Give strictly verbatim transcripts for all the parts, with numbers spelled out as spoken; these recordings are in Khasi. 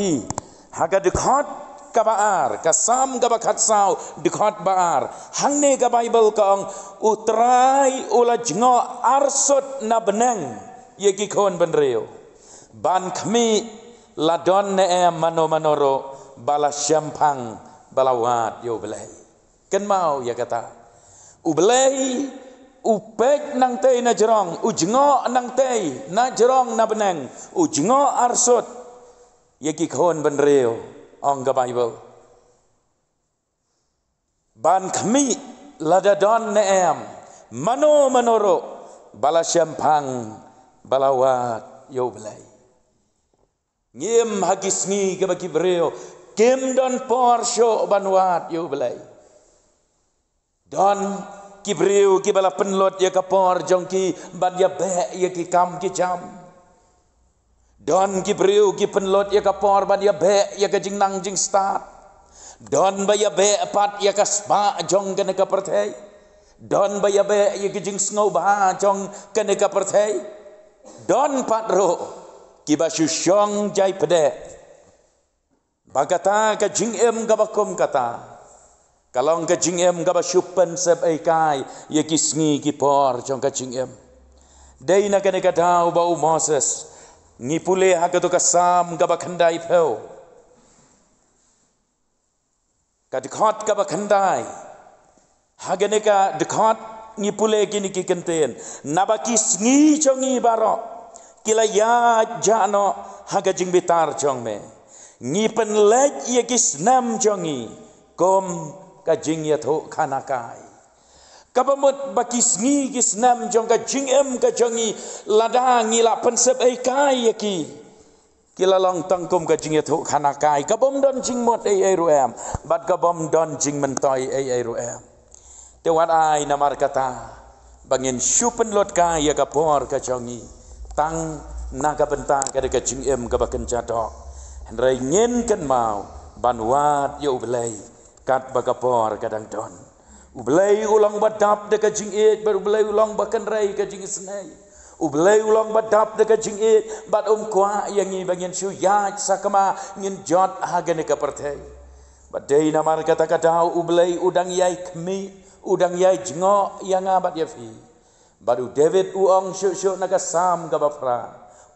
Hi, ha ka dkhot kaba ar, ka Salm kaba khatsaw, dkhot ba ar. Hangne ka Baibl ka ong, U Trai u la jngoh arsut na bneng ïa ki khun bynriew. Ban khmih, la don ne em mano mano ruh ba la shemphang, ba la wad ïa U Blei. Kynmaw ïa kata. U Blei u peit nangtei na jrong, u jngoh nangtei na jrong na bneng, u jngoh arsut ïa ki khun bynriew, ong ka Baibl. Ban khmih, lada don ne em mano mano ruh ba la shemphang, ba la wad ïa U Blei. Ngim, ha ki sngi kiba ki briew kim don por shuh ban wad ïa U Blei. Don ki briew kiba la pynlut ïa ka por jong ki ban ïabeh ïa ki kam ki jam. Don ki briew ki pynlut ïa ka por ban ïabeh ïa ka jingnang jingstad. Don ba ïabeh pat ïa ka spah jong kane ka pyrthei. Don ba ïabeh ïa ka jingsngewbha jong kane ka pyrthei. Don pat ruh kiba shu shong jai pdeh. Ba kata ka jingim kaba kum kata ka long ka jingim kaba shu pynsep ei kai ïa ki sngi ki por jong ka jingim. Dei na kane ka daw ba u Moses, ngi pule ha kato ka Salm kaba khyndaiphew, ka dkhot kaba khyndai. Ha kane ka dkhot ngi pule kine ki kyntien: Naba ki sngi jong ngi baroh ki la ïaid jah noh ha ka jingbitar jong me. Ngi pynleit ïa ki snem jong ngi kum ka jingïathuhkhana kai. Kaba mut ba ki sngi ki snem jong ka jingim ka jong ngi, lada ngi la pynsep ei kai ïa ki, ki la long tang kum ka jingïathuhkhana kai, ka bym don jingmut ei ei ruh em, bad ka bym don jingmyntoi ei ei ruh em. Te wat ai namar kata ba ngin shu pynlut kai ïa ka por ka jong ngi tang na ka bynta ka dei ka jingim kaba kynja doh. Hynrei ngin kynmaw ban wad ïa U Blei katba ka por ka dang don. U Blei u long ba dap da ka jingïeit, bad U Blei u long ba kynrei ka jingisnei. U Blei u long ba dap da ka jingïeit, bad um kwah ïa ngi ba ngin shu ïaid sakma, ngin jot ha kane ka pyrthei. Bad dei namar kata ka daw U Blei u dang ïai khmih, u dang ïai jngoh ïa nga bad ïa phi. Bad u David u ong shuh shuh na ka Salm kaba phra: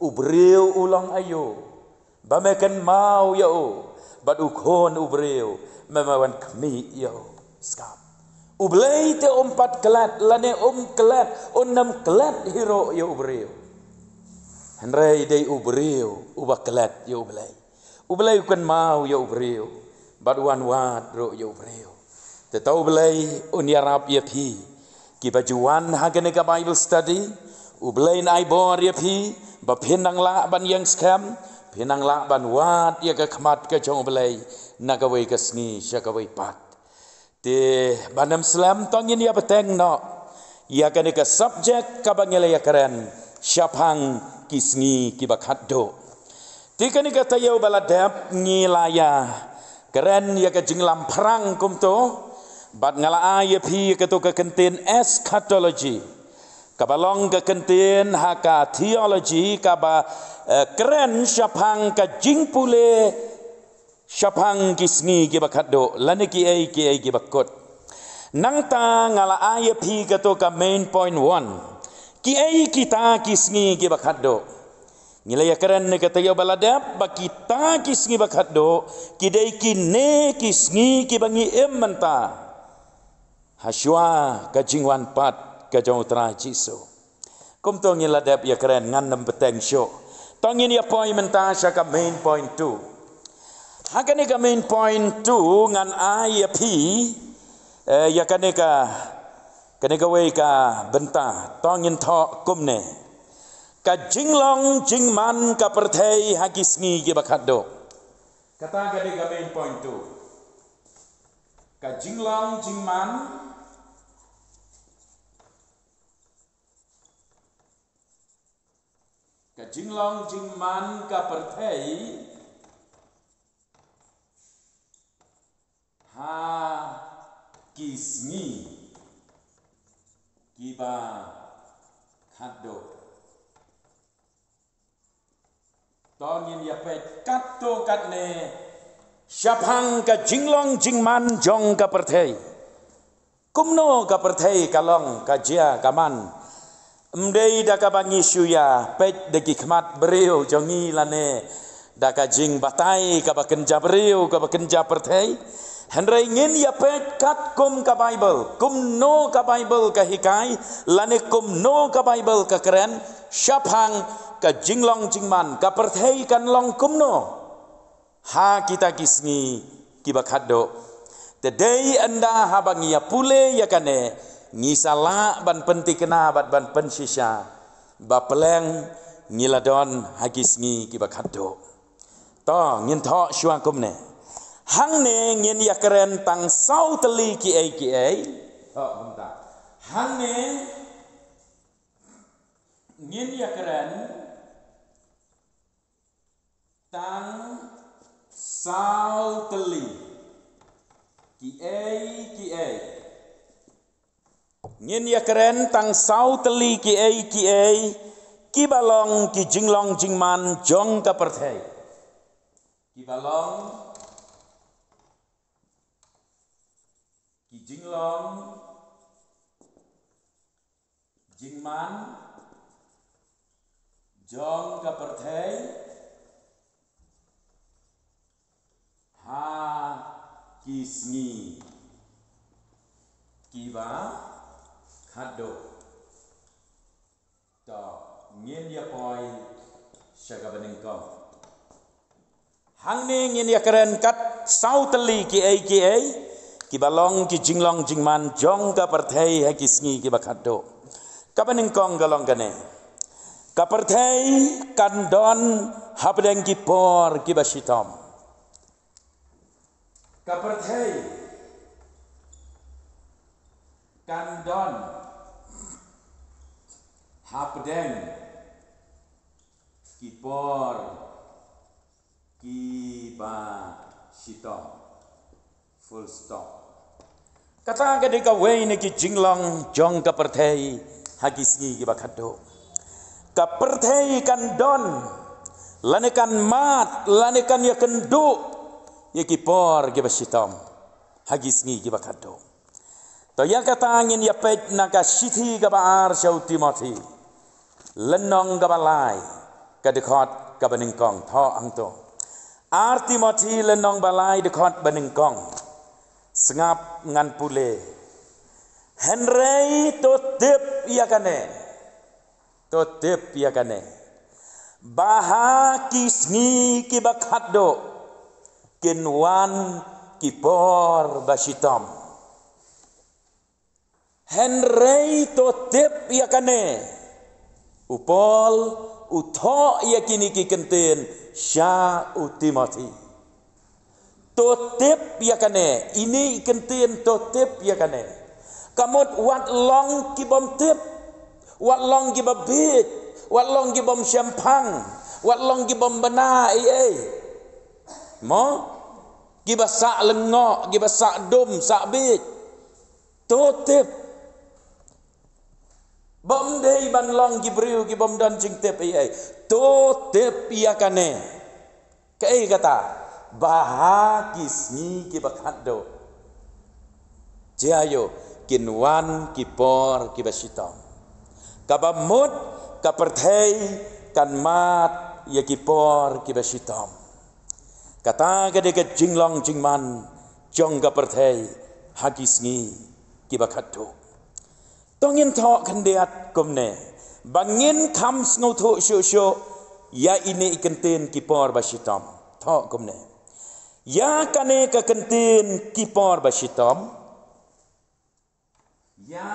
U briew u long aïu ba me kynmaw ïa u, bad u khun u briew ba me wan khmih ïa u? Skhem, U Blei te um pat klet, lane um klet, un ym klet hi ruh ïa u briew. Hynrei dei u briew uba klet ïa U Blei. U Blei u kynmaw ïa u briew bad u wan wad ruh ïa u briew. Te to U Blei un ïarap ïa phi kiba ju wan ha kane ka Bible study. U Blei un ai bor ïa phi ba phin nang lah ban ïeng skhem, phin nang lah ban wad ïa ka khmat ka jong U Blei na kawei ka sngi sha kawei pat. Te ban ym slem, to ngin ïa bteng noh ïa kane ka subject kaba ngi la ïa kren shaphang ki sngi kiba khatduh. Te kane ka taïew ba la dep ngi la ïa kren ïa ka jinglamphrang kumto, bad nga la ai ïa phi ïa kato ka kyntien eschatology, kaba long ka kyntien ha ka theology kaba, eh, kren shaphang ka jingpule shaphang ki sngi kiba khatduh, lane kiei kiei kiba kut. Nangta nga la ai ïa phi kato ka main point one. Kiei kita ki sngi kiba khatduh? Ngi la ïa kren ne ka taïew ba la dep ba kita ki sngi ba khatduh ki dei kine ki sngi kiba ngi im mynta, hashwa ka jingwan pat ka jong U Trai Jisu. Kumto ngi la dep ïa kren, ngan ym bteng shuh. To ngin ïa poi mynta sha ka main point two. Ha kane ka main point two ngan ai ïa phi, eh, ïa kane ka, kane kawei ka bynta. To ngin thoh kumne: Ka jinglong jingman ka pyrthei ha ki sngi kiba khatduh. Kata ka dei ka main point two. Ka jinglong jingman Ka jinglong jingman ka pyrthei ha ki sngi kiba khatduh. To ngin ïa peit katto katne shaphang ka jinglong jingman jong ka pyrthei. Kumno ka pyrthei ka long, ka jia, ka man? Ym dei da kaba ngi shu ïa peit da ki khmat briew jong ngi lane da ka jingbatai kaba kynja briew, kaba kynja pyrthei. Hynrei ngin ïa peit katkum ka Baibl, kumno ka Baibl ka hikai, lane kumno ka Baibl ka kren shaphang ka jinglong jingman, ka pyrthei kan long kumno ha kita ki sngi kiba khatduh. Te dei ynda haba ngi ïa pule ïa kane, ngi sa lah ban pynthikna bad ban pynshisha ba pleng ngi la don ha ki sngi kiba khatduh. To, ngin thoh shuwa kumne. Hangne ngin ïa kren tang saw tylli kiei kiei. Thoh kumta. Hangne ngin ïa kren tang saw tylli kiei kiei. Ngin ïa kren tang saw tylli kiei kiei kiba long ki jinglong jingman jong ka pyrthei. Kiba long ki jinglong jingman jong ka pyrthei ha ki sngi kiba khatduh. To, ngin ïa poi sha kaba nyngkong. Hangne ngin ïa kren kat saw tylli kiei kiei kiba long ki jinglong jingman jong ka pyrthei ha ki sngi kiba khatduh. Kaba nyngkong ka long kane. Ka pyrthei kan don hapdeng ki por kiba shitom. Ka pyrthei kan don hapdeng ki por kiba shitom. Full stop. Kata ka dei kawei na ki jinglong jong ka pyrthei ha ki sngi kiba khatduh. Ka pyrthei kan don lane kan mad lane kan ïakynduh ïa ki por kiba shitom ha ki sngi kiba khatduh. To ïa kata ngin ïa peit na ka shithi kaba ar sha u Timothi, lynnong kaba lai, ka dkhot kaba nyngkong. Thoh hangto. Ar Timothi lynnong ba lai, dkhot ba nyngkong. Sngap ngan pule. Hynrei to tip ïa kane. To tip ïa kane, ba ha ki sngi kiba khatduh kin wan ki por ba shitom. Hynrei to tip ïa kane, u Paul u thoh ïa kine ki kyntien sha u Timothi. To tip ïa kane, ine i kyntien to tip ïa kane. Ka mut wat long ki bym tip, wat long kiba bieit, wat long ki bym shemphang, wat long ki bym bna ei ei. Mo? Kiba sah lyngngoh, kiba sah dum, sah bieit. To tip. Bym dei ban long ki briew ki bym don jingtip ei ei. To tip ïa kane. Kaei kata? Ba ha ki sngi kiba khatduh, jia ïoh, kin wan ki por kiba shitom. Kaba mut ka pyrthei kan mad ïa ki por kiba shitom. Kata ka dei ka jinglong jingman jong ka pyrthei ha ki sngi kiba khatduh. To ngin thoh khyndiat kumne, ba ngin kham sngewthuh shuh shuh ïa ine i kyntien ki por ba shitom. Thoh kumne. Ïa kane ka kyntien ki por ba shitom. Ïa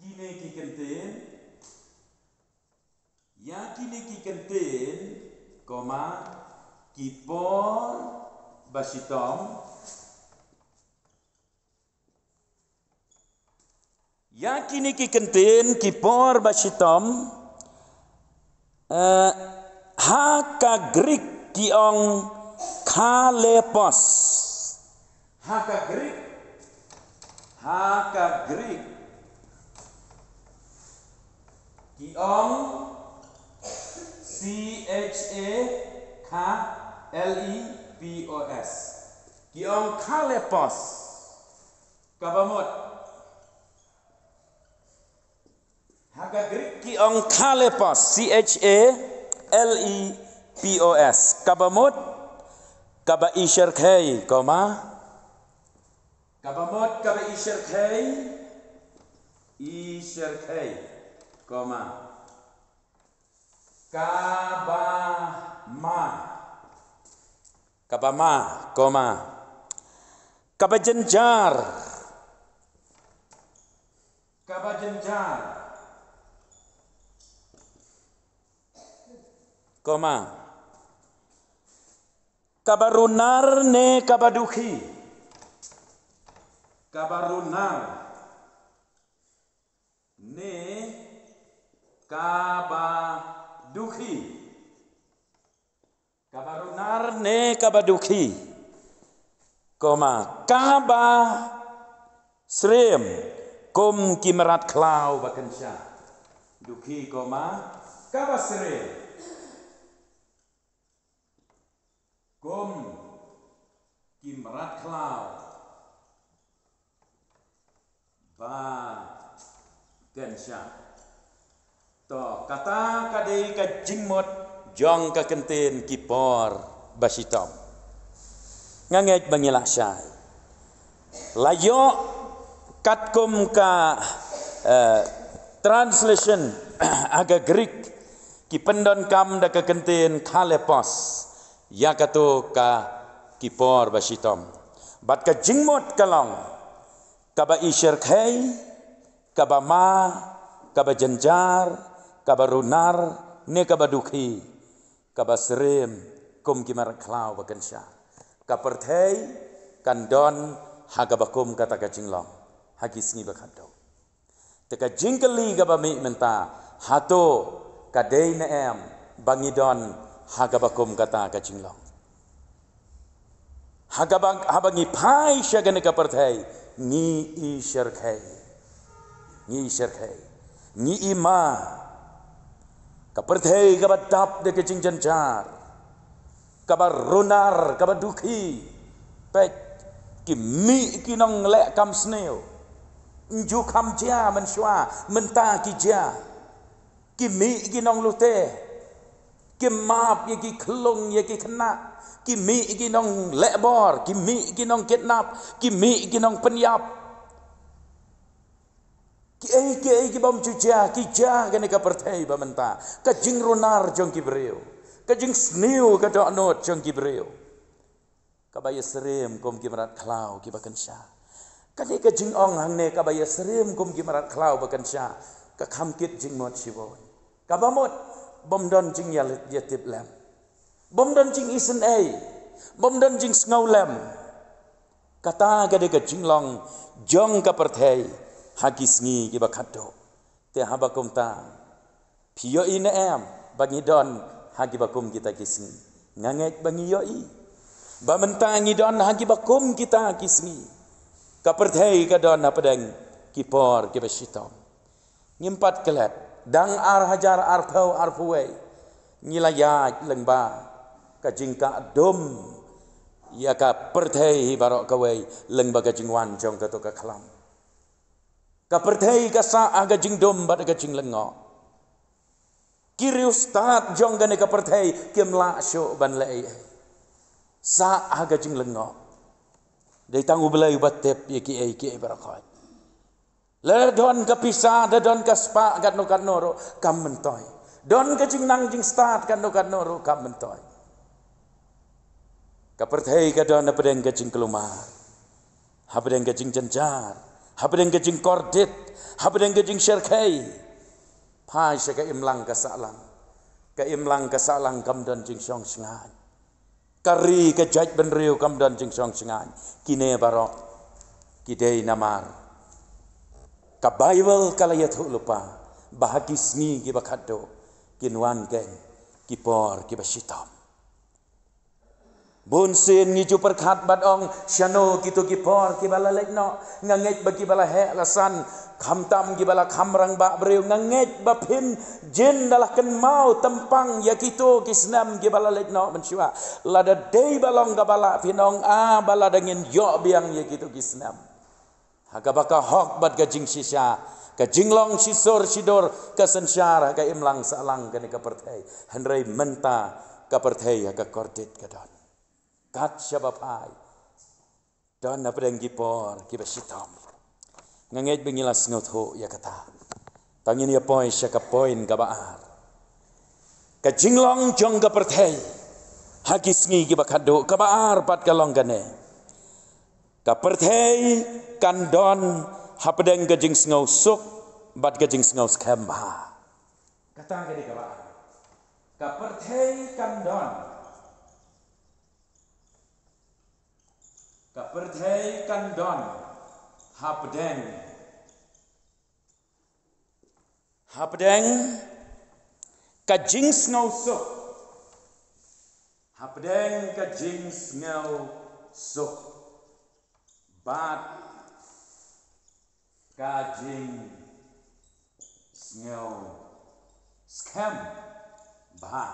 kine ki kyntien Ïa kine ki kyntien, comma, ki por ba shitom. Ïa kine ki kyntien, ki por ba shitom, eh, ha ka Greek ki ong kalepos. Ha ka Greek, ha ka Greek ki ong C H A, kha, L E P O S. Ki ong khalepos. Kaba mut. Ha ka Greek ki ong khalepos, C H A L E P O S. Kaba mut, kaba ishyrkhei, koma. Kaba mut, kaba ishyrkhei, ishyrkhei, koma. Kaba ma. Kaba ma, koma. Kaba jynjar. Kaba jynjar. Koma. Kaba runar ne kaba dukhi. Kaba runar ne kaba dukhi. Kaba runar ne kaba dukhi. Koma, kaba syriem kum ki mrad khlaw ba kynshah. Dukhi, koma, kaba syriem kum ki mrad khlaw ba kynshah. To, kata ka dei ka jingmut jong ka kyntien ki por ba shitom. Nga ngeit ba ngi lah shai. La ïoh katkum ka, eh, translation ha ka Greek, ki pyndonkam da ka kyntien khalepos ïa kato ka ki por ba shitom. Bad ka jingmut ka long kaba ishyrkhei, kaba ma, kaba jynjar, kaba runar, ne kaba dukhi, kaba syriem kum ki mrad khlaw ba kynshah. Ka pyrthei kan don ha kaba kum kata ka jinglong ha ki sngi ba khatduh. Te ka jingkylli kaba mih mynta, hato ka dei ne em ba ngi don ha kaba kum kata ka jinglong? Ha kaba, haba ngi phai sha kane ka pyrthei, ngi ishyrkhei. Ngi ishyrkhei. Ngi ima. Ka pyrthei kaba dap da ka jingjynjar, kaba runar, kaba dukhi. Peit, ki mih ki nongleh kam sniew. Nju kham jia mynshuwa, mynta ki jia. Ki mih ki nonglute. Ki map ïa ki khlung ïa ki khynnah. Ki mih ki nongleh bor, ki mih ki nongkidnap, ki mih ki nongpynïap. Kiei kiei ki bym ju jia, ki jia kane ka pyrthei ba mynta. Ka jingrunar jong ki briew, ka jingsniew ka dohnud jong ki briew. Kaba ïasyriem kum ki mrad khlaw kiba kynshah. Kane ka jingong hangne, kaba ïasyriem kum ki mrad khlaw ba kynshah, ka kham kit jingmut shibun. Kaba mut, bym don jingïa, ïatip lem. Bym don jingisynei. Bym don jingsngewlem. Kata ka dei ka jinglong jong ka pyrthei ha ki sngi kiba khatduh. Te haba kumta, phi ïohi ne em ba ngi don ha kiba kum kita ki sngi? Nga ngeit ba ngi ïohi ba mynta ngi don ha kiba kum kita ki sngi. Ka pyrthei ka don hapdeng ki por kiba shitom. Ngim pat klet, dang ar hajar arphew arphew wei ngi la ïaid lyngba ka jingkah dum ïa ka pyrthei hi baroh kawei lyngba ka jingwan jong kato ka khlam. Ka pyrthei ka sah ha ka jingdum bad ka jinglyngngoh. Ki riewstad jong kane ka pyrthei kim lah shuh ban leh ei ei. Sah ha ka jinglyngngoh. Dei tang U Blei uba tip ïa kiei kiei baroh khoit. Lada don ka pisa, da don ka spah katno katno ruh kam myntoi. Don ka jingnang jingstad katno katno ruh kam myntoi. Ka pyrthei ka don hapdeng ka jingkulmar, hapdeng ka jingjynjar, hapdeng ka jingkordit, hapdeng ka jingshyrkhei. Phai sha ka imlang ka sahlang. Ka imlang ka sahlang kam don jingshong shngaiñ. Ka ri ka jaitbynriew kam don jingshong shngaiñ. Kine baroh ki dei namar ka Baibl ka la ïathuh lypa ba ha ki sngi kiba khatduh kin wan keiñ ki por kiba shitom. Bun sien ngi ju pyrkhat bad ong, shano kito ki por kiba la leit noh? Nga ngeit ba kiba la heh la san, khamtam kiba la kham rangbah briew, nga ngeit ba phin jin da la kynmaw tympang ïa kito ki snem kiba la leit noh mynshuwa. Lada dei ba long kaba lah phin ong, ah, ba lada ngin ïoh biang ïa kito ki snem. Ha kaba ka hok bad ka jingshisha, ka jinglong shisur shidur, ka synshar ha ka imlang sahlang kane ka pyrthei. Hynrei mynta ka pyrthei ha ka kordit ka don. Kat shaba phai, don hapdeng ki por kiba shitom. Nga ngeit ba ngi la sngewthuh ïa kata. Tang ngin ïa poi sha ka point kaba ar. Ka jinglong jong ka pyrthei ha ki sngi kiba khadduh, kaba ar pat ka long kane. Ka pyrthei kan don hapdeng ka jingsngew suk bad ka jingsngew skhem bha. Kata ka dei kaba ar. Ka pyrthei kan don. Ka pyrthei kan don hapdeng, hapdeng ka jingsngew suk. Hapdeng ka jingsngew suk bad ka jingsngew skhem bha.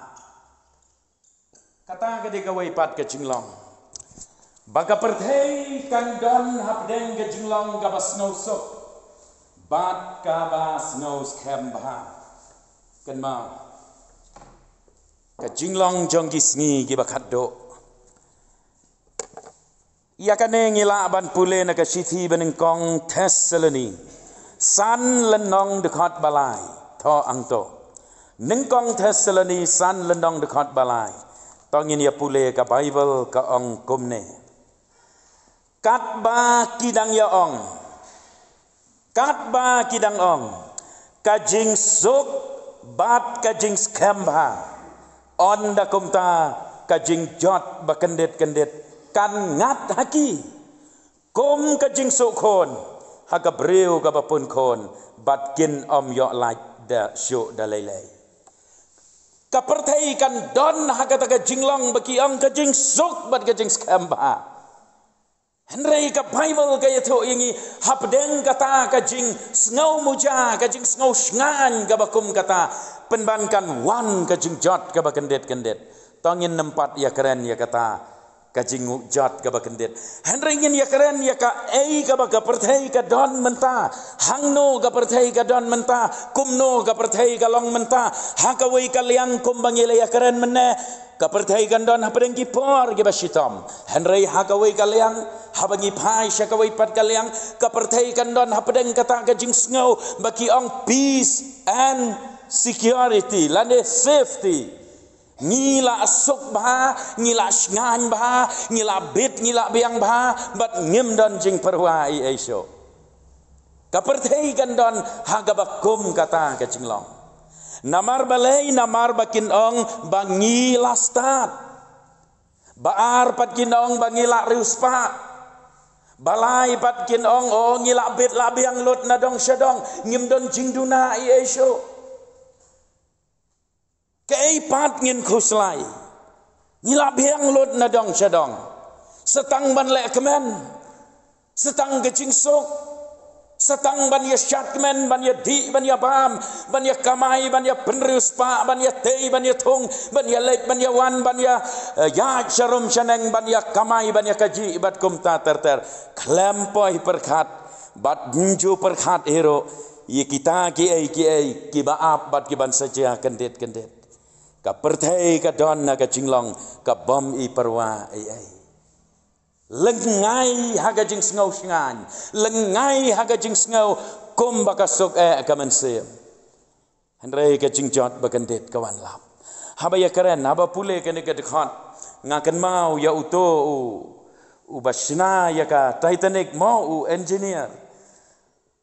Kata ka dei kawei pat ka jinglong. Ba ka pyrthei kan don hapdeng ka jinglong kaba sngew suk bad kaba sngew skhem bha. Kynmaw, ka jinglong jong ki sngi kiba khadduh. Ïa kane ngi lah ban pule na ka shithi banyngkong Thessaloni san lynnong dkhot ba lai. To hangto. Nyngkong Thessaloni san lynnong dkhot ba lai. To ngin ïa pule ka Baibl ka ong kumne. Katba ki dang ïa ong, katba ki dang ong, ka jingsuk bad ka jingskhem bha, ynda kumta ka jingjot ba kyndit kyndit kan ngat ha ki kum ka jingsuk khun ha ka briew kaba pun khun, bad kin ym ïoh lait da shuh da lei lei. Ka pyrthei kan don ha kata ka jinglong ba ki ong ka jingsuk bad ka jingskhem bha. Hynrei ka Baibl ka ïathuh ïa ngi hapdeng kata ka jingsngew muja, ka jingsngew shngaiñ kaba kum kata, pynban kan wan ka jingjot kaba kyndit kyndit. To ngin nym pat ïakren ïa kata ka jingjot kaba kyndit. Hynrei ngin ïakren ïa kaei kaba ka pyrthei ka don mynta. Hangno ka pyrthei ka don mynta, kumno ka pyrthei ka long mynta. Ha kawei ka liang kumba ngi la ïakren mynne, ka pyrthei kan don hapdeng ki por kiba shitom. Hynrei ha kawei ka liang, haba ngi phai sha kawei pat ka liang, ka pyrthei kan don hapdeng kata ka jingsngew ba ki ong peace and security lane safety. Ngi la suk bha, ngi la shngaiñ bha, ngi la bit, ngi la biang bha, bad ngim don jingpyrwa ei ei shuh. Ka pyrthei kan don ha kaba kum kata ka jinglong. Namar balei? Namar ba kin ong ba ngi la stad. Ba ar pat kin ong ba ngi la riewspah. Ba lai pat kin ong, o, ngi la bit la biang lut na dong sha dong, ngim don jingduna ei ei shuh. Kaei pat ngin khuslai? Ngi la biang lut na dong sha dong. Sa tang ban leh kmen, sa tang ka jingsuk, sa tang ban ïa shad kmen, ban ïa dih, ban ïa bam, ban ïa kamai, ban ïa pynriewspah, ban ïa tei, ban ïa thung, ban ïa leit, ban ïa wan, ban ïa, eh, ïaid sha rum sha neng, ban ïa kamai, ban ïa kajih bad kumta ter ter. Khlem poi pyrkhat bad ym ju pyrkhat hi ruh ïa kita kiei kiei kiba ap bad kiban sa jia kyndit kyndit. Ka pyrthei ka don ha ka jinglong kaba ym i pyrwa ei ei. Lyngngai ha ka jingsngew shngaiñ, lyngngai ha ka jingsngew kumba ka suk eh ka mynsiem. Hynrei ka jingjot ba kyndit ka wan lap. Haba ïakren, haba pule kane ka dkhot, nga kynmaw ïa uto u, uba shna ïa ka Titanic mo, u engineer,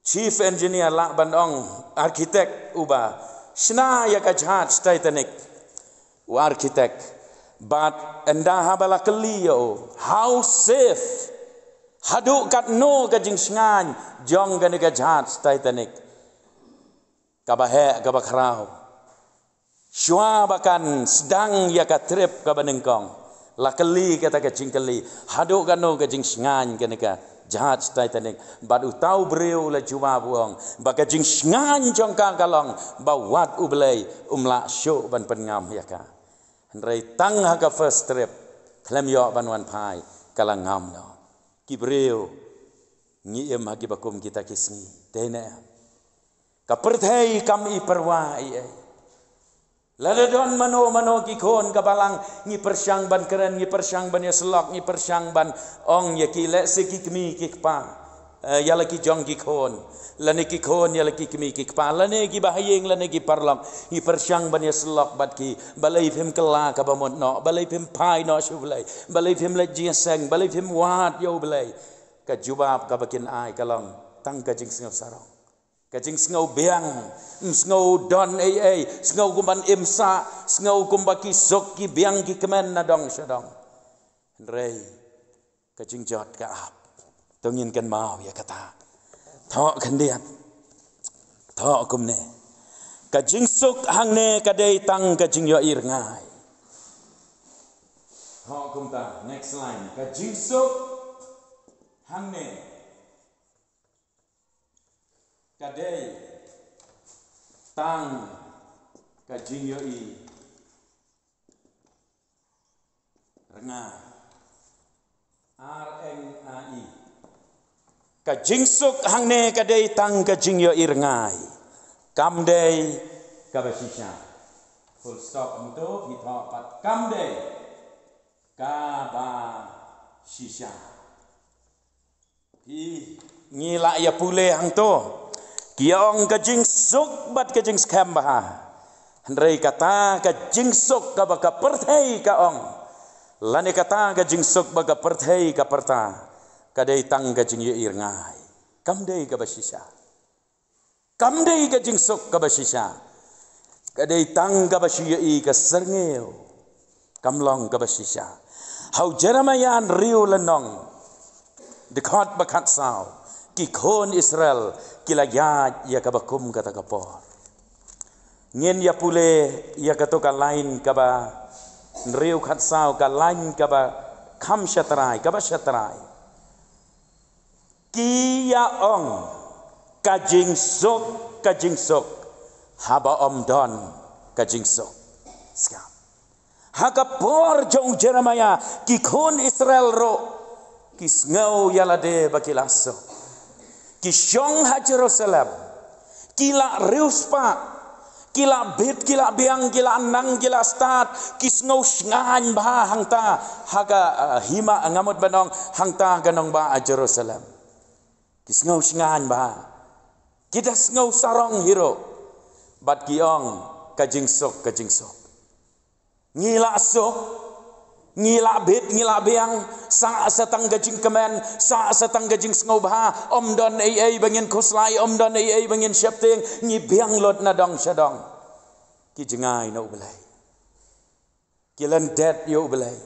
chief engineer lah ban ong, architect, uba shna ïa ka jahaj Titanic, u architect. Bad ynda haba la kylli ïa u, how safe, haduh katno ka jingshngaiñ jong kane ka jahaj Titanic? Kaba heh, kaba khraw, shuwa ba kan sdang ïa ka trip kaba nyngkong, La kylli kata ka jingkylli, haduh katno ka jingshngaiñ kane ka jahaj Titanic. Bad uta u briew u la jubab u ong ba ka jingshngaiñ jong ka ka long ba wat U Blei um lah shuh ban pynngam ïa ka. Hynrei tang ha ka first trip, khlem ïoh ban wan phai, ka la ngam noh. Ki briew, ngi im ha kiba kum kita ki sngi. Te ne em? Ka pyrthei kam i pyrwa ei ei. Lada don mano mano ki khun ka balang, ngi pyrshang ban kren, ngi pyrshang ban ïasyllok, ngi pyrshang ban ong ïa ki, lehse ki kmie ki kpa, eh, ïa la ki jong ki khun, lane ki khun ïa la ki kmie ki kpa, lane ki bahaïing, lane ki paralok, ngi pyrshang ban ïasyllok bad ki. Balei phim kylla kaba mut noh? Balei phim phai noh sha U Blei? Balei phim leit jingïaseng? Balei phim wad ïa U Blei? Ka jubab kaba kin ai ka long tang ka jingsngew sarong, ka jingsngew biang. Ym sngew don ei ei, sngew kumban im sah, sngew kumba ki suk ki biang ki kmen na dong sha dong. Hynrei ka jingjot ka ap. To ngin kynmaw ïa kata. Thoh khyndiat. Thoh kumne. Ka jingsuk hangne ka dei tang ka jingïohi rngai. Thoh kumta, next line. Ka jingsuk hangne ka dei tang ka jingïohi rngai. R N A I. Ka jingsuk hangne ka dei tang ka jingïohi rngai. Kam dei kaba shisha. Full stop hangto, phi thoh pat kam dei kaba shisha. Phi, ngi lah ïa pule hangto. Ki ong ka jingsuk bad ka jingskhem bha. Hynrei kata ka jingsuk kaba ka pyrthei ka ong, lane kata ka jingsuk ba ka pyrthei ka pyrta, ka dei tang ka jingïohi rngai. Kam dei kaba shisha. Kam dei ka jingsuk kaba shisha. Ka dei tang kaba shu ïohi ka syrngiew. Kam long kaba shisha. Ha u Jeremaïah hynriew lynnong, dkhot ba khatsaw, ki khun Israel ki la ïaid ïa kaba kum kata ka por. Ngin ïa pule ïa kato ka lain kaba hynriew khatsaw, ka lain kaba kham shatrai, kaba shatrai. Ki ïa ong, ka jingsuk, ka jingsuk, haba ym don ka jingsuk. Skhem. Ha ka por jong u Jeremaïah, ki khun Israel ruh ki sngew ïa lade ba ki la suk. Ki shong ha Jerusalem, ki la riewspah, ki la bit, ki la biang, ki la nang, ki la stad, ki sngew shngaiñ bha hangta ha ka, eh, hima, nga mut ban ong, hangta ka nongbah Jerusalem. Ki sngew shngaiñ bha. Ki da sngew sarong hi ruh. Bad ki ong, ka jingsuk, ka jingsuk. Ngi la suk, ngi la bit, ngi la biang, sah sa tang ka jingkmen, sah sa tang ka jingsngewbha, ym don ei ei ba ngin khuslai, ym don ei ei ba ngin sheptieng, ngi biang lut na dong sha dong. Ki jngai na U Blei. Ki lyndet ïa U Blei.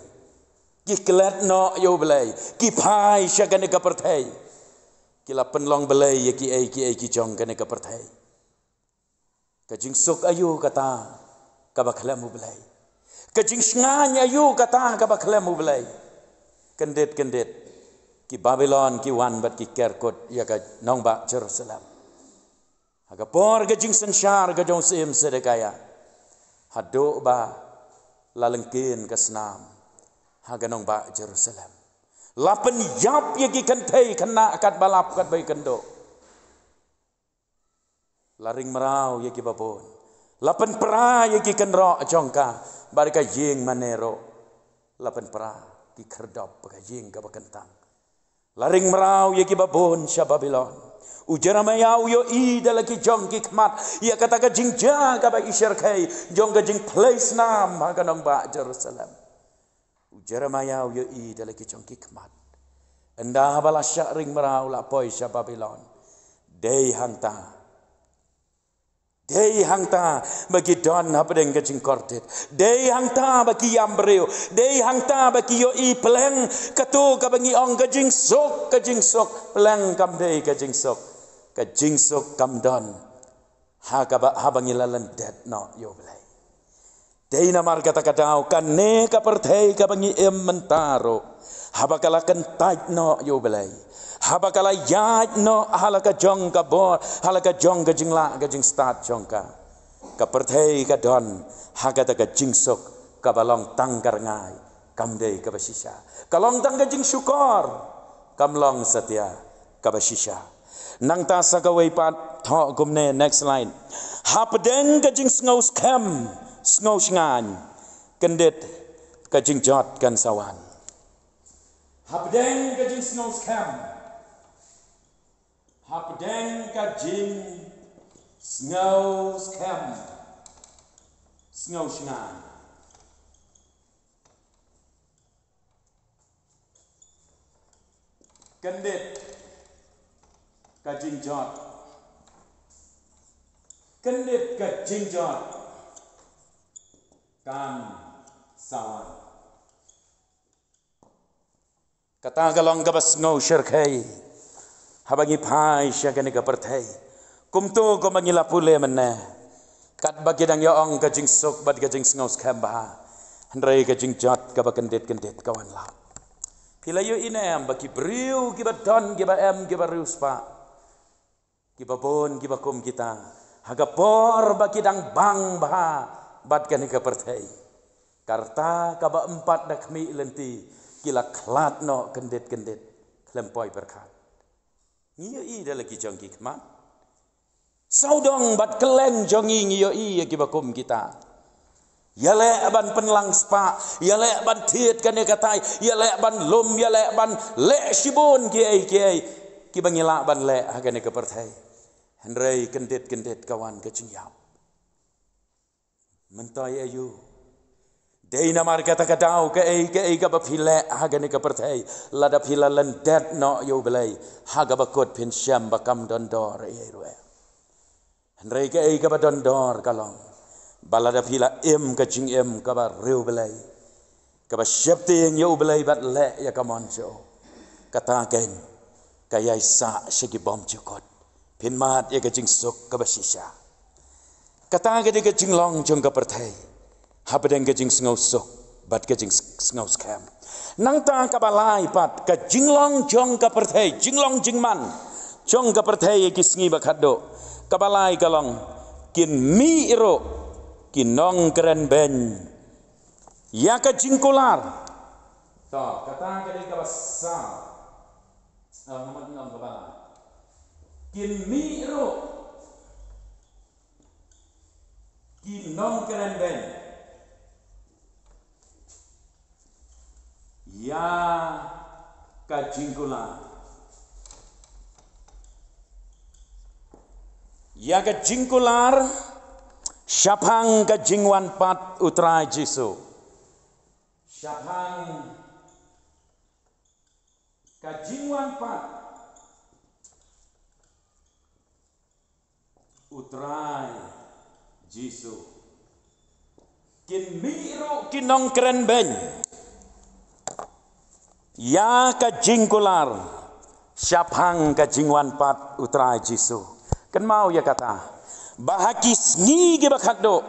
Ki klet noh ïa U Blei. Ki phai sha kane ka pyrthei. Ki la pynlong blei ïa kiei kiei ki jong kane ka pyrthei. Ka jingsuk aïu kata kaba khlem U Blei? Ka jingshngaiñ aïu kata kaba khlem U Blei? Kyndit kyndit, ki Babilon ki wan bad ki ker kut ïa ka nongbah Jerusalem. Ha ka por ka jingsynshar ka jong u Syiem Sedekaiah, haduh ba la lyngkien ka snam ha ka nongbah Jerusalem. La pynïap ïa ki kynthei khynnah katba lap katba ïakynduh. La ring mraw ïa kiba bun. La pynpra ïa ki kynroh jong ka, bad ka ïing mane ruh la pynpra, ki khyrdop bad ka ïing kaba kyntang. La ring mraw ïa kiba bun sha Babilon. U Jeremaïah u ïohi da la ki jong ki khmat ïa kata ka jingjia kaba i shyrkhei jong ka jingphlei snam ha ka nongbah Jerusalem. U Jeremaïah u ïohi da la ki jong ki khmat. Ynda ba la shah ring mraw, la poi sha Babilon. Dei hangta. Dei hangta ba ki don hapdeng ka jingkordit. Dei hangta ba ki ïam briew. Dei hangta ba ki ïohi pleng kato kaba ngi ong ka jingsuk, ka jingsuk. Pleng kam dei ka jingsuk. Ka jingsuk kam don ha kaba, haba ngi la lyndet noh ïa U Blei. Dei namar kata ka daw kane ka pyrthei kaba ngi im mynta ruh, haba ka la kyntait noh ïa U Blei, haba ka la ïaid noh ha la ka jong ka bor, ha la ka jong ka jinglah ka jingstad jong ka, ka pyrthei ka don ha kata ka jingsuk kaba long tang ka rngai, kam dei kaba shisha. Ka long tang ka jingshukor, kam long satia kaba shisha. Nangta sa kawei pat thoh kumne, next slide. Hapdeng ka jingsngew skhem, sngew shngaiñ, kyndit ka jingjot kan sa wan. Hapdeng ka jingsngew skhem, hapdeng ka jingsngew skhem, sngew shngaiñ, kyndit ka jingjot, kyndit ka jingjot kan sa wan. Kata ka long kaba sngew shyrkhei haba ngi phai sha kane ka pyrthei. Kumto kumba ngi la pule mynne, katba ki dang ïa ong ka jingsuk bad ka jingsngew skhem bha, hynrei ka jingjot kaba kyndit kyndit ka wan lap. Phi la ïohi ne em ba ki briew kiba don, kiba em, kiba riewspah, kiba bun, kiba kum kita, ha ka por ba ki dang bang bha bad kane ka pyrthei, ka rta kaba ym pat da khmih lynti ki la khlad noh kyndit kyndit khlem poi pyrkhat. Ngi ïohi da la ki jong ki khmat. Sawdong bad kylleng jong ngi ngi ïohi ïa kiba kum kita. Ïaleh ban pynlang spah, ïaleh ban thied kane katai, ïaleh ban lum, ïaleh ban leh shibun kiei kiei kiba ngi lah ban leh ha kane ka pyrthei. Hynrei kyndit kyndit ka wan ka jingïap. Mynta ïa aïu? Dei namar kata ka daw kaei kaei kaba phi leh ha kane ka pyrthei, lada phi la lyndet noh ïa U Blei, ha kaba kut phin shem ba kam don dor ei ruh. Hynrei kaei kaba don dor ka long ba lada phi la im ka jingim kaba riewblei, kaba sheptieng ïa U Blei bad leh ïa ka mon jong u, kata keiñ ka ïai sah sha ki bymjukut. Phin mad ïa ka jingsuk kaba shisha. Kata ka dei ka jinglong jong ka pyrthei hapdeng ka jingsngew suk bad ka jingsngew skhem. Nangta kaba lai pat, ka jinglong jong ka pyrthei, jinglong jingman jong ka pyrthei ïa ki sngi ba khatduh. Kaba lai ka long, kin mih ruh ki nongkrenbeiñ ïa ka jingkular. To, kata ka dei kaba saw. Ah, namar ngi ong kaba lai. Kin mih ruh ki nongkrenbeiñ ïa ka jingkular, ïa ka jingkular shaphang ka jingwan pat U Trai Jisu. Shaphang ka jingwan pat U Trai Jisu. Kin mih ruh ki nongkrenbeiñ ïa ka jingkular shaphang ka jingwan pat U Trai Jisu. Kynmaw ïa kata, ba ha ki sngi kiba khatduh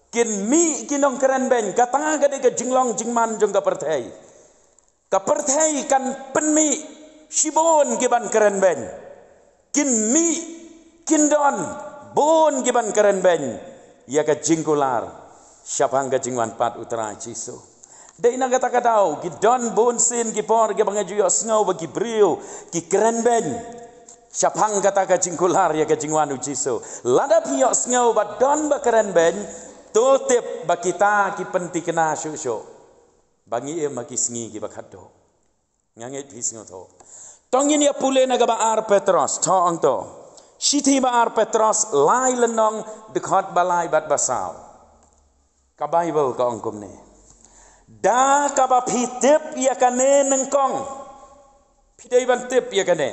kin mih ki nongkrenbeiñ. Kata ka dei ka jinglong jingman jong ka pyrthei. Ka pyrthei kan pynmih shibun ki ban krenbeiñ. Kin mih, kin don bun ki ban krenbeiñ ïa ka jingkular shaphang ka jingwan pat U Trai Jisu. Dei na kata ka daw, ki don bun sien ki por kiba nga ju ïohsngew ba ki briew ki krenbeiñ shaphang kata ka jingkular ïa ka jingwan U Jisu. Lada phi ïohsngew ba don ba krenbeiñ, to tip ba kita ki pynthikna shuh shuh ba ngi im ha ki sngi kiba khatduh. Nga ngeit phi sngewthuh. To ngin ïa pule na kaba ar Petros, to ong to. Shithi ba ar Petros, lai lynnong, dkhot ba lai bad ba saw. Ka Baibl ka ong kumne: Da kaba phi tip ïa kane nyngkong. Phi dei ban tip ïa kane,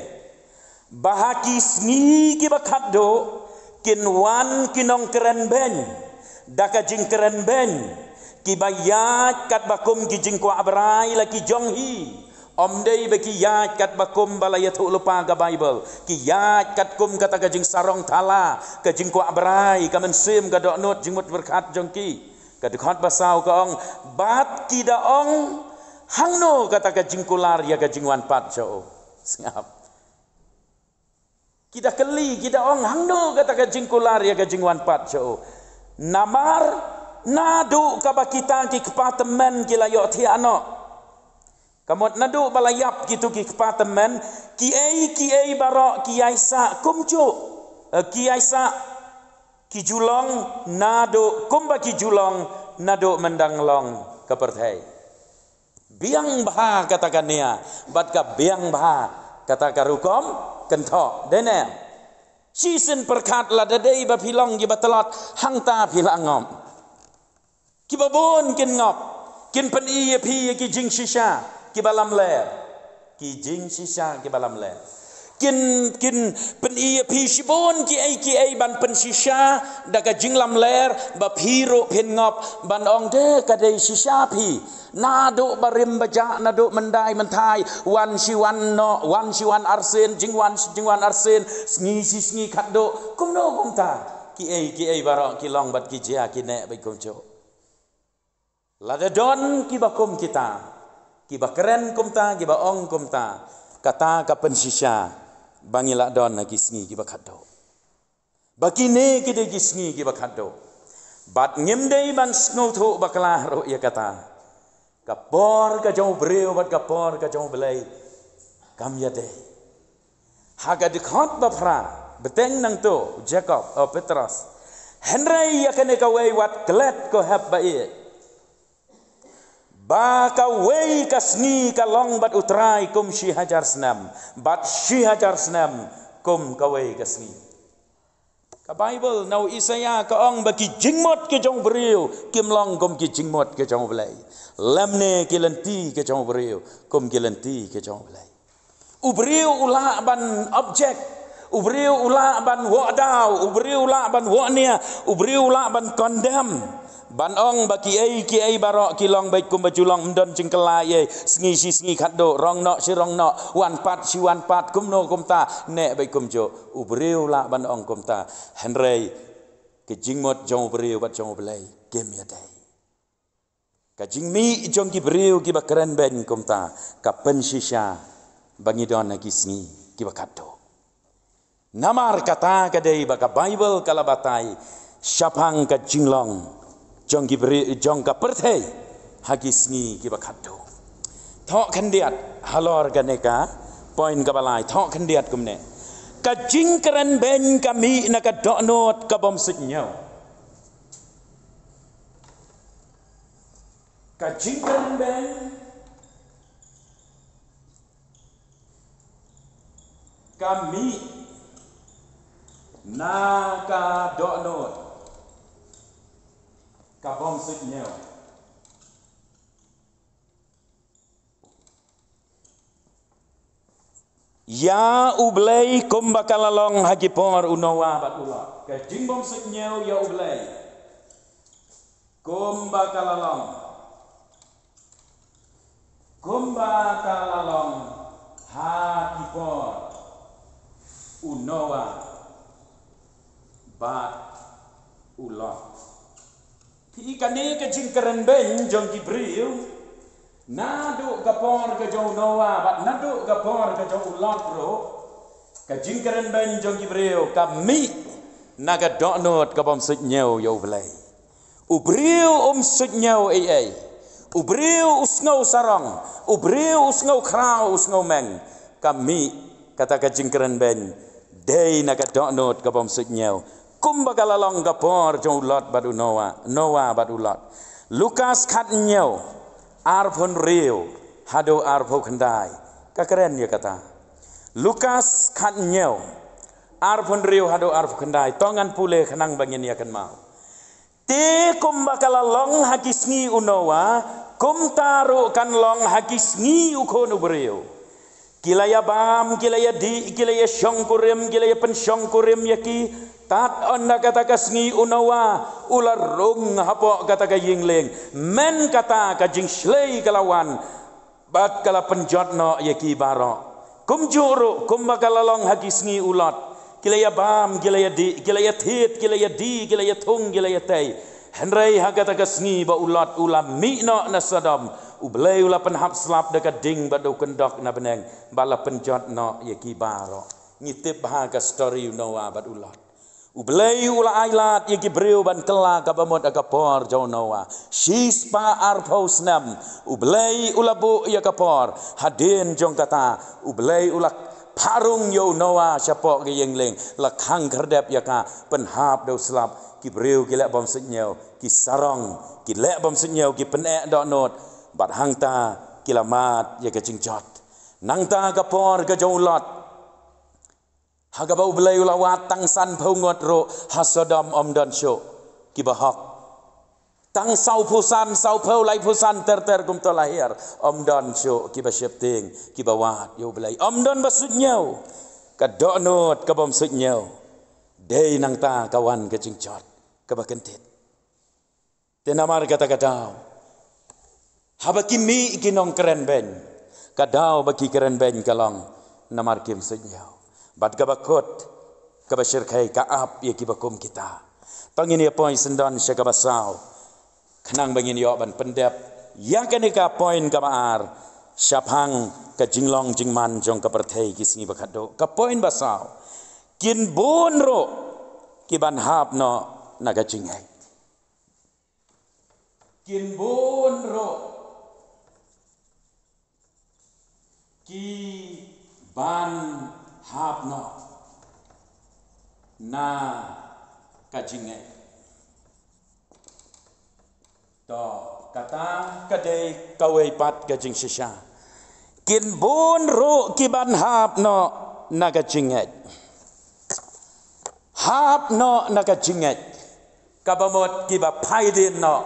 ba ha ki sngi kiba khatduh kin wan ki nongkrenbeiñ da ka jingkrenbeiñ, kiba ïaid katba kum ki jingkwah brai la ki jong hi. Ym dei ba ki ïaid katba kum ba la ïathuh lypa ka Baibl. Ki ïaid katkum kata ka jingsarong thala, ka jingkwah brai, ka mynsiem, ka dohnud jingmut pyrkhat jong ki. Ka dkhot ba saw ka ong, bad ki da ong, hangno kata ka jingkular ïa ka jingwan pat jong u. Sngap. Ki da kylli, ki da ong, hangno kata ka jingkular ïa ka jingwan pat jong u. Namar, naduh kaba kita ki kpa tymmen ki la ïohthiah noh. Ka mut naduh ba la ïap kito ki kpa tymmen, kiei kiei baroh ki ïaisah kumjuh. Eh, ki ïaisah, ki ju long naduh kumba ki ju long naduh mynta ngi long ka pyrthei. Biang bha kata ka nia, bad ka biang bha kata ka rukom kynthoh. Dei ne em? Shisien pyrkhat, lada dei ba phi long kiba tlot, hangta phi la ngop. Kiba bun kin ngop, kin pyni ïa phi ïa ki jingshisha kiba lamler. Ki jingshisha kiba lamler. Kin, kin pyni ïa phi shibun kiei kiei ban pynshisha da ka jinglamler, ba phi ruh phin ngop ban ong, de ka dei shisha phi. Naduh barim bajah, naduh myndai mynthai, wan shi wan noh, wan shi wan arsien, jingwan shi jingwan arsien, sngi shi sngi khatduh, kumno kumta. Kiei kiei baroh ki long bad ki jia, ki neh bad kumjuh. Lada don kiba kum kita, kiba kren kumta, kiba ong kumta, kata ka pynshisha ba ngi la don ha ki sngi kiba khatduh. Ba kine ki dei ki sngi kiba khatduh. Bad ngim dei ban sngewthuh bakla ruh ïa kata. Ka por ka jong u briew bad ka por ka jong U Blei kam ïadei. Ha ka dkhot ba phra, bteng nangto, Jakob, oh, Petros. Hynrei ïa kane kawei wat klet, ko hep ba ïeit, ba kawei ka sngi ka long bad U Trai kum shi hajar snem, bad shi hajar snem kum kawei ka sngi. Ka Baibl na u Isaïah ka ong ba ki jingmut ki jong u briew kim long kum ki jingmut ki jong U Blei, lymne ki lynti ki jong u briew kum ki lynti ki jong U Blei. U briew u lah ban object, u briew u lah ban wad daw, u briew u lah ban wad nia, u briew u lah ban condemn. Ban ong ba kiei kiei baroh ki long beit kumba ju long, ym don jingkylla ei ei, sngi shi sngi khatduh, rong noh shi rong noh, wan pat shi wan pat, kumno kumta, neh beit kumjuh. U briew u lah ban ong kumta. Hynrei ka jingmut jong u briew bad jong U Blei kim ïadei. Ka jingmih jong ki briew kiba kren beiñ kumta ka pynshisha ba ngi don ha ki sngi kiba khatduh. Namar kata ka dei ba ka Baibl ka la batai shaphang ka jinglong jong ki briew, jong ka pyrthei ha ki sngi kiba khatduh. Thoh khyndiat halor kane ka point kaba lai, thoh khyndiat kumne. Ka jingkren beiñ ka mih na ka dohnud ka bym suidñiew. Ka jingkren beiñ ka mih na ka dohnud ka bym suidñiew. Ïa U Blei kumba ka la long ha ki por u Noah bad u Lot. Ka jingbym suidñiew ïa U Blei kumba ka la long, kumba ka la long ha ki por u Noah bad u Lot. Phi i, kane ka jingkren beiñ jong ki briew, naduh ka por ka jong u Noah bad naduh ka por ka jong u Lot ruh, ka jingkren beiñ jong ki briew ka mih na ka dohnud ka bym suidñiew ïa U Blei. U briew um suidñiew ei ei. U briew u sngew sarong, u briew u sngew khraw, u sngew meng. Ka mih kata ka jingkren beiñ dei na ka dohnud ka bym suidñiew, kumba ka la long ka por jong u Lot bad u Noah, Noah bad u Lot. Lukas khathynñiew, arphew hynriew haduh arphew khyndai. Ka kren ïa kata. Lukas khathynñiew, arphew hynriew haduh arphew khyndai. To ngan pule khnang ba ngin ïa kynmaw. Te kumba ka la long ha ki sngi u Noah, kumta ruh kan long ha ki sngi u Khun u briew. Ki la ïa bam, ki la ïa dih, ki la ïa shongkurim, ki la ïa pynshongkurim ïa ki. Tad ynda kata ka sngi u Noah u la rung hapoh kata ka ïing lieng, men kata ka jingshlei ka la wan bad ka la pynjot noh ïa ki baroh. Kumjuh ruh kumba ka la long ha ki sngi u Lot, ki la ïa bam, ki la ïa dih, ki la ïa thied, ki la ïa die, ki la ïa thung, ki la ïa tei. Hynrei ha kata ka sngi ba u Lot u la mih noh na Sodom, U Blei u la pynhap slap da ka ding bad da u kyndok na bneng, bad la pynjot noh ïa ki baroh. Ngi tip bha ka story u Noah bad u Lot. U Blei u la ailad ïa ki briew ban kylla kaba mut ha ka por jong u Noah. Shispah arphew snem, U Blei u la buh ïa ka por. Hadien jong kata, U Blei u la phah rung ïa u Noah shapoh ka ïing lieng, la khang khyrdep ïa ka, pynhap da u slap. Ki briew ki leh bym suidñiew, ki sarong, ki leh bym suidñiew, ki pyneh dohnud. Bad hangta ki la mad ïa ka jingjot. Nangta ka por ka jong u Lot, ha kaba U Blei u la wad tang sanphew ngut ruh, ha Sodom ym don shuh kiba hok. Tang sawphew san, sawphew, laiphew san ter ter kumta la hiar, ym don shuh kiba sheptieng, kiba wad ïa U Blei. Ym don ba suidñiew. Ka dohnud ka bym suidñiew. Dei nangta ka wan ka jingjot kaba kyntiew. Te namar kata ka daw, haba ki mih ki nongkrenbeiñ, ka daw ba ki krenbeiñ ka long namar kim suidñiew. Bad kaba kut, kaba shyrkhei ka ap ïa kiba kum kita. To ngin ïa poi syndon sha kaba saw, khnang ba ngin ïoh ban pyndep ïa kane ka point kaba ar shaphang ka jinglong jingman jong ka pyrthei ki sngi ba khatduh. Ka point ba saw: Kin bun ruh kiban hap noh na ka jingngeit. Kin bun ruh kiban hap noh na ka jingngeit. To, kata ka dei kawei pat ka jingshisha. Kin bun ruh kiban hap noh na ka jingngeit. Hap noh na ka jingngeit. Kaba mut kiba phai dien noh,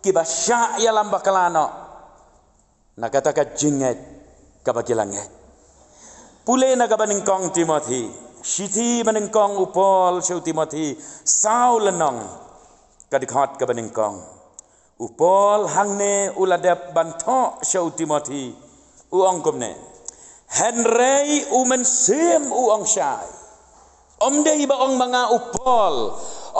kiba shah ïalam bakla noh na kata ka jingngeit kaba ki la ngeit. Pule na kaba nyngkong Timothi, shithi ba nyngkong u Paul sha u Timothi, saw lynnong, ka dkhot kaba nyngkong. U Paul hangne u la dep ban thoh sha u Timothi, u ong kumne: Hynrei u Mynsiem u ong shai. Ym dei ba ong ma nga u Paul,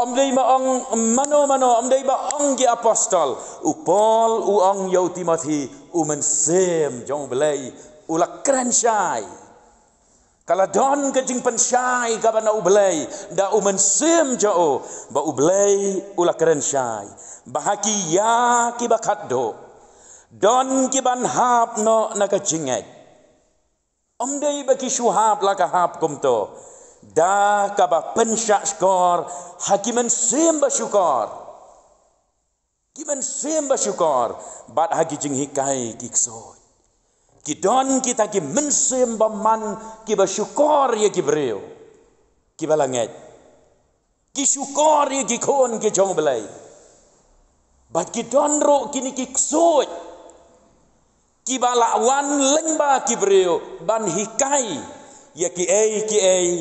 ym dei ba ong mano mano, ym dei ba ong ki apostol. U Paul u ong ïa u Timothi, u Mynsiem jong U Blei u la kren shai. Ka la don ka jingpynshai kaba na U Blei da u Mynsiem jong u, ba U Blei u la kren shai ba ha ki ïa kiba khatduh don kiban hap noh na ka jingngeit. Ym dei ba ki shu hap la ka hap kumto, da kaba pynshah shkor ha ki mynsiem ba shukor. Ki mynsiem ba shukor, bad ha ki jinghikai ki ksuid. Ki don kita ki mynsiem ba man kiba shukor ïa ki briew kiba la ngeit. Ki shukor ïa ki khun ki jong U Blei. Bad ki don ruh kine ki ksuid kiba la wan lyngba ki briew ban hikai ïa kiei kiei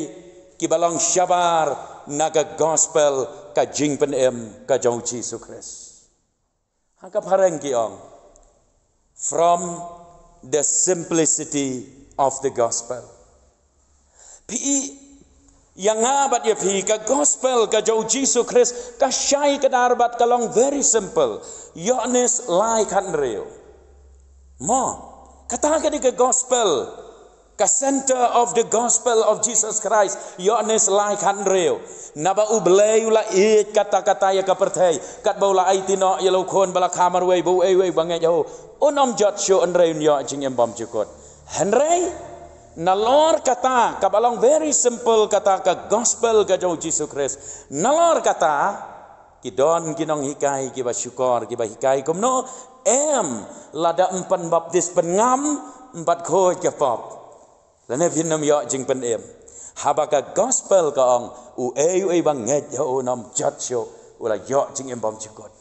kiba long shabar na ka gospel, ka jingpynim ka jong U Jisu Khrist. Ha ka phareng ki ong, from the simplicity of the gospel. Phi ïa nga bad ïa phi, ka gospel ka jong U Jisu Khrist ka shai kdar bad ka long very simple. Ïoannis lai khathynriew. Mo, kata ka dei ka gospel, ka center of the gospel of Jesus Christ. Ïoannis lai khathynriew. Naba U Blei u la ïeit katta katta ïa ka pyrthei, katba u la aiti noh ïa la u khun ba la kha marwei, ba uei uei ba ngeit ha u un ym jot shuh, hynrei un ïoh jingim bymjukut. Hynrei nalor kata kaba long very simple, kata ka gospel ka jong U Jisu Khrist, nalor kata ki don ki nonghikai kiba shukor, kiba hikai kumno: Em, lada ym pynbaptis pynngam, ym pat khuid ka pop, lane phin ym ïoh jingpynim. Haba ka gospel ka ong, uei uei ba ngeit ha u un ym jot shuh, u la ïoh jingim bymjukut.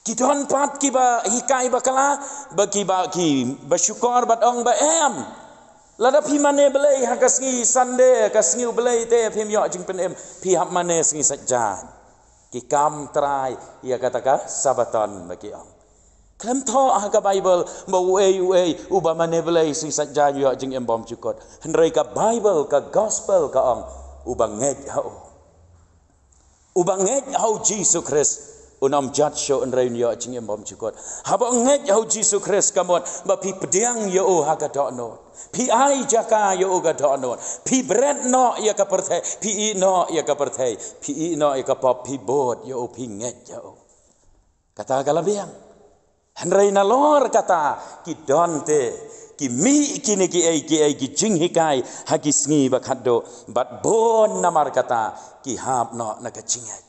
Ki don pat kiba hikai bakla, ba kiba, kiba shukor bad ong ba em, lada phi mane Blei ha ka sngi Sunday, ka sngi U Blei te phim ïoh jingpynim, phi hap mane sngi Saitjaiñ. Ki kam trai ïa kata ka Sabaton, ba ki ong. Khlem thoh ha ka Baibl ba uei uei uba mane Blei sngi Saitjaiñ u ïoh jingim bymjukut. Hynrei ka Baibl, ka gospel ka ong, uba ngeit ha u, uba ngeit ha U Jisu Khrist, Un ym judge shuh, hynrei un ïoh jingim bymjukut. Haba ngeit ha u Jisu Khrist ka mut ba phi pdiang ïa u ha ka dohnud. Phi ai jaka ïa u ka dohnud. Phi bret noh ïa ka pyrthei. Phi ïeh noh ïa ka pyrthei. Phi ïeh noh ïa ka pop. Phi bud ïa u, phi ngeit ïa u. Kata ka la biang. Hynrei nalor kata ki don te, ki mih kine kiei kiei ki jinghikai ha ki sngi ba khatduh, bad bun namar kata ki hap noh na ka jingngeit.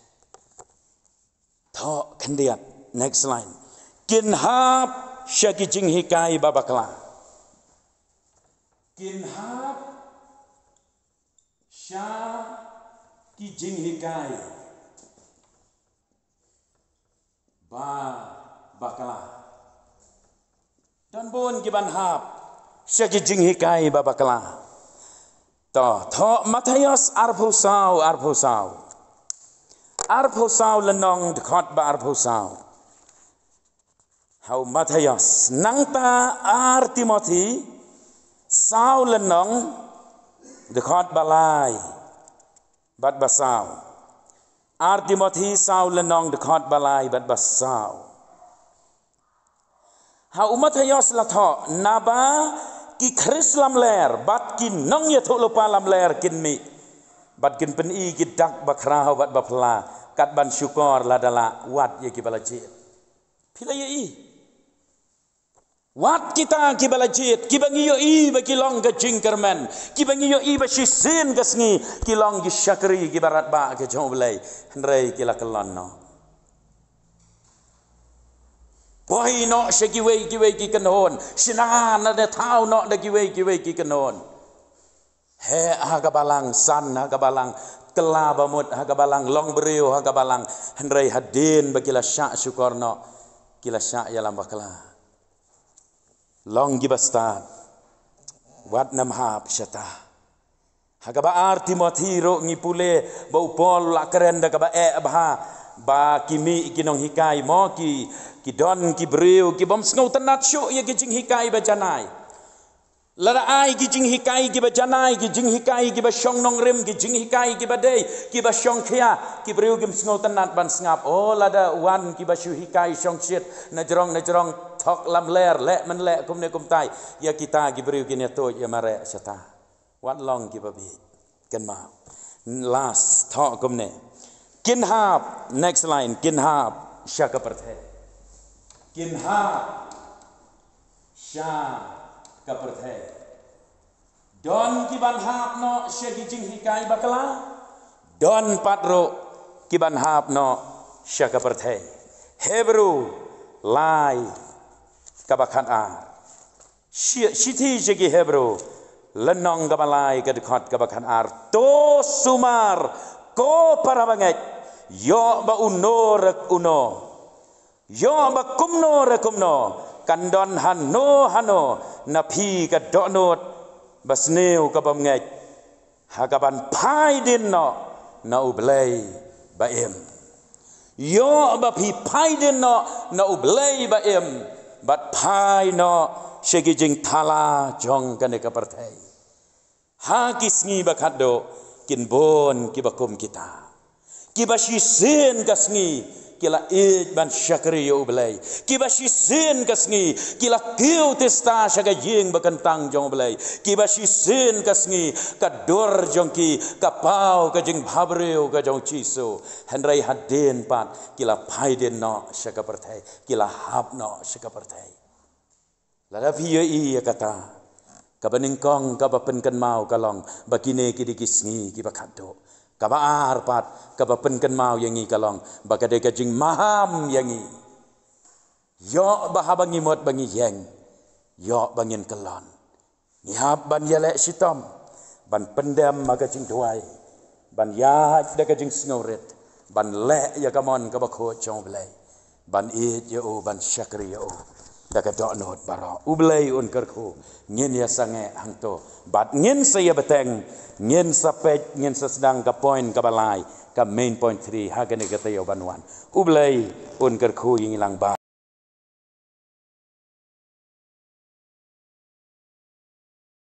Thoh khyndiat, next line. Kin hap sha ki jinghikai ba bakla. Kin hap sha ki jinghikai ba bakla. Don bun ki ban hap sha ki jinghikai ba bakla. To, thoh Mathaios arphew saw, arphew saw. Arphew saw lynnong dkhot ba arphew saw. Ha u Mathaios, nangta ar Timothi saw lynnong dkhot ba lai bad ba saw. Ar Timothi saw lynnong dkhot ba lai bad ba saw. Ha u Mathaios la thoh, naba ki Khrist lamler bad ki nongïathuhlypa lamler kin mih, bad kin pyni ki dak ba khraw bad ba phylla, kat ban shukor lada lah, wat ïa ki ba la jied. Phi la ïohi? Wat kita ki ba la jied, ki ba ngi ïohi ba ki long ka jingkyrmen, ki ba ngi ïohi ba shisien ka sngi ki long ki shakri ki ba radbah ka jong U Blei, hynrei ki la kyllon noh. Poi noh sha kiwei kiwei ki kynhun, shna ne thaw noh da kiwei kiwei ki kynhun. Heh ha ka balang, san ha ka balang, kylla ba mut ha ka balang, long briew ha ka balang, hynrei hadien ba ki la shah shukor noh, ki la shah ïalam bakla. Long ki ba stad, wat nym hap shata. Ha kaba ar Timothi ruh ngi pule ba u Paul u la kren da kaba eh bha ba ki mih ki nonghikai mo, ki, ki don ki briew ki bym sngewtynnat shuh ïa ki jinghikai ba janai. Lada ai ki jinghikai ki ba janai, ki jinghikai ki ba shong nongrim, ki jinghikai ki ba dei, ki ba shongkhia, ki briew kim sngewtynnat ban sngap. Oh, lada wan ki ba shu hikai shongshit na jrong na jrong, thok lamler, leh men leh kumne kumtai, ïa kita ki briew kin ïathuh ïa mareh shata. Wat long ki ba bieit. Kynmaw. Last, thoh kumne. Kin hap, next line, kin hap sha ka pyrthei. Kin hap sha ka pyrthei. Don ki ban hap noh sha ki jinghikai bakla, don pat ruh ki ban hap noh sha ka pyrthei. Hebru lai kaba khatar. Shi-, shithi sha ki Hebru, lynnong kaba lai ka dkhot kaba khatar. To sumar ko para bangeit, ïoh ba uno re uno, ïoh ba kumno re kumno, kan don hano hano na phi ka dohnud ba sniew ka bym ngeit, ha ka ban phai dien noh na U Blei ba im. Ïoh ba phi phai dien noh na U Blei ba im, bad phai noh sha ki jingthala jong kane ka pyrthei. Ha ki sngi ba khatduh kin bun ki ba kum kita, ki ba shisien ka sngi ki la ïeit ban shakri ïa U Blei, ki ba shisien ka sngi ki la kiew tista sha ka ïing ba kyntang jong U Blei, ki ba shisien ka sngi ka dur jong ki ka paw ka jingbhabriew ka jong U Jisu. Hynrei hadien pat ki la phai dien noh sha ka pyrthei, ki la hap noh sha ka pyrthei. Lada phi ïohi ïa kata, kaba nyngkong kaba pynkynmaw ka long ba kine ki dei ki sngi ki ba khatduh. Kaba ar pat kaba pynkynmaw ïa ngi ka long ba ka dei ka jingmaham ïa ngi. Ïoh ba haba ngi mut ba ngi ïeng, ïoh ba ngin kyllon. Ngi hap ban ïaleh shitom, ban pyndem ha ka jingduwai, ban ïaid da ka jingsngewrit, ban leh ïa ka mon kaba khuid jong U Blei, ban ïeit ïa U, ban shakri ïa U da ka dohnud baroh. U Blei un kyrkhu. Ngin ïa sangeh hangto bad ngin sa ïa bteng, ngin sa peit, ngin sa sdang ka point kaba lai, ka main point three ha kane ka taïew ban wan. U Blei un kyrkhu ïa ngi lang bha.